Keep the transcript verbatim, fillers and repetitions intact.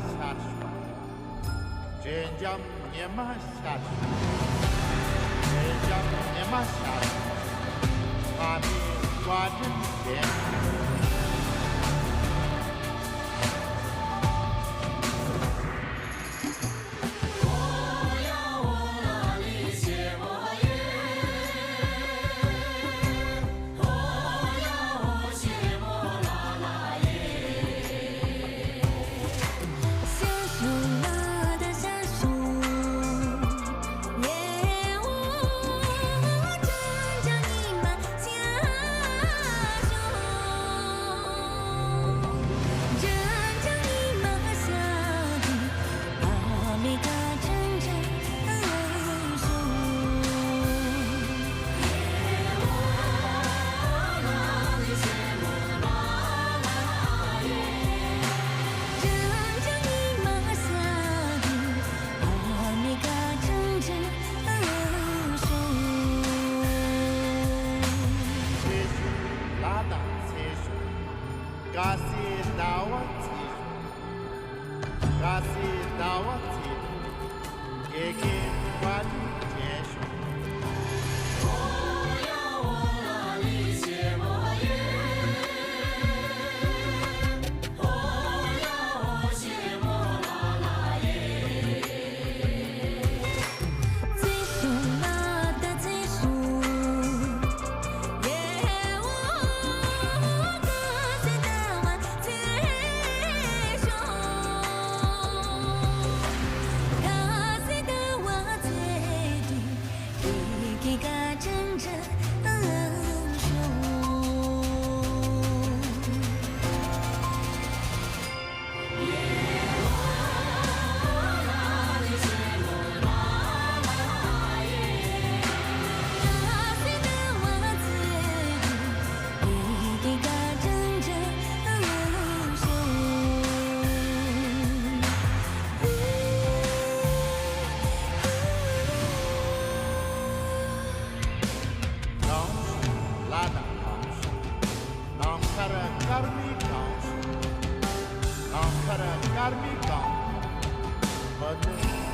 ཤར་བྱུང་། དྲོད་འཇམ་ཉི་མ་ཤར་བྱུང་། དྲོད་འཇམ་ཉི་མ་ཤར་བྱུང་། ཕ་མའི་བཀའ་དྲིན་དྲན། ལ་དང་ཚེ་ཞུགས། དགའ་སའི་ཟླ་བ་ཚེ་ཞུགས། དགའ་སའི་ཟླ་བ་ཚེ་ཞུགས། དགེ་རྒན་བཀའ་དྲིན་དྲན་ཞུ། གངས་ཤུགས་ལ་དང་གངས་ཤུགས། ནམ་མཁར་སྐར་མའི་གངས་ཤུགས། ནམ་མཁར་སྐར་མའི་གངས་ཤུགས། མི་ནུབ་